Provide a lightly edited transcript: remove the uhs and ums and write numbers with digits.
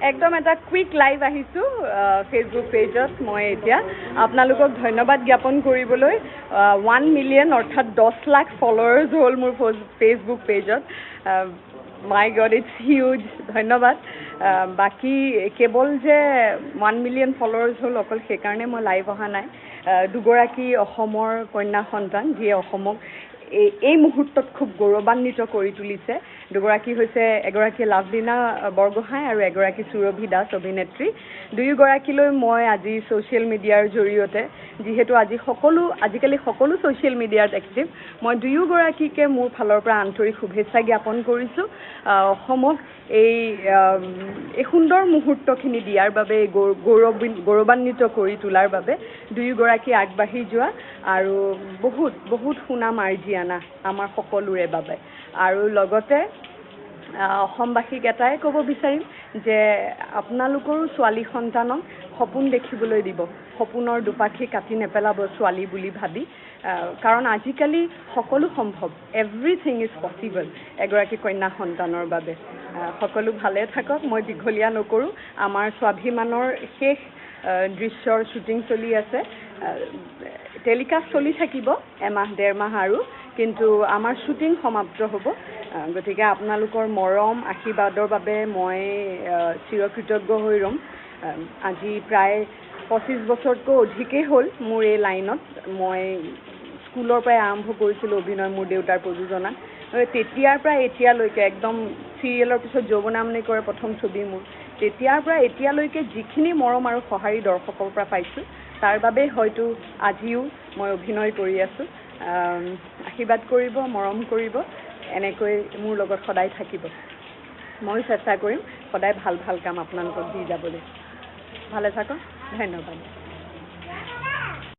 একদম এটা quick live আহিছোঁ ফেচবুক পেজত। মই এতিয়া আপোনালোকক ধন্যবাদ জ্ঞাপন কৰিবলৈ। 1 মিলিয়ন অৰ্থাৎ 10 লাখ ফলোৱাৰ্ছ হ'ল মোৰ ফেচবুক পেজত। My God, it's huge. ধন্যবাদ। বাকী কেৱল যে 1 মিলিয়ন ফলোৱাৰ্ছ হ'ল, অকল সেইকাৰণে মই লাইভ অহা নাই। দুগৰাকী অসমৰ কন্যা সন্তান, যিয়ে অসমক এই মুহূৰ্তত খুব গৌৰৱান্বিত কৰি তুলিছে, দুগৰাকী হৈছে এগৰাকী লাভলীনা বৰগোহাঁই আৰু এগৰাকী সুৰভি দাস অভিনেত্ৰী। দুয়োগৰাকীলৈ মই আজি ছ'চিয়েল মিডিয়াৰ জৰিয়তে, যিহেতু আজি সকলো আজিকালি সকলো ছ'চিয়েল মিডিয়াত এক্টিভ, মই দুয়োগৰাকীকে মোৰ ফালৰ পৰা আন্তৰিক শুভেচ্ছা জ্ঞাপন কৰিছোঁ অসমক এই সুন্দৰ মুহূৰ্তখিনি দিয়াৰ বাবে, এই গৌৰৱান্বিত কৰি তোলাৰ বাবে। দুয়োগৰাকী আগবাঢ়ি যোৱা আৰু বহুত বহুত সুনাম আৰ্জি আনা আমাৰ সকলোৰে বাবে। আৰু লগতে অসমবাসীক এটাই ক'ব বিচাৰিম যে আপোনালোকৰো ছোৱালী সন্তানক সপোন দেখিবলৈ দিব, সপোনৰ দুপাখি কাটি নেপেলাব ছোৱালী বুলি ভাবি, কাৰণ আজিকালি সকলো সম্ভৱ, everything is possible এগৰাকী কন্যা সন্তানৰ বাবে। সকলো ভালে থাকক। মই দীঘলীয়া নকৰোঁ। আমাৰ স্বাভিমানৰ শেষ দৃশ্যৰ শ্বুটিং চলি আছে। টেলিকাষ্ট চলি থাকিব এমাহ ডেৰমাহ আৰু, কিন্তু আমাৰ শ্বুটিং সমাপ্ত হ'ব। গতিকে আপোনালোকৰ মৰম আশীৰ্বাদৰ বাবে মই চিৰকৃতজ্ঞ হৈ ৰ'ম। আজি প্ৰায় 25 বছৰতকৈ অধিকেই হ'ল মোৰ এই লাইনত। মই স্কুলৰ পৰাই আৰম্ভ কৰিছিলোঁ অভিনয় মোৰ দেউতাৰ প্ৰযোজনাত। তেতিয়াৰ পৰা এতিয়ালৈকে একদম চিৰিয়েলৰ পিছত যৌৱনামনি কৰে প্ৰথম ছবি মোৰ। তেতিয়াৰ পৰা এতিয়ালৈকে যিখিনি মৰম আৰু সঁহাৰি দৰ্শকৰ পৰা পাইছোঁ, তাৰ বাবেই হয়তো আজিও মই অভিনয় কৰি আছোঁ। আশীৰ্বাদ কৰিব, মৰম কৰিব, এনেকৈ মোৰ লগত সদায় থাকিব। ময়ো চেষ্টা কৰিম সদায় ভাল ভাল কাম আপোনালোকক দি যাবলৈ। ভালে থাকক, ধন্যবাদ।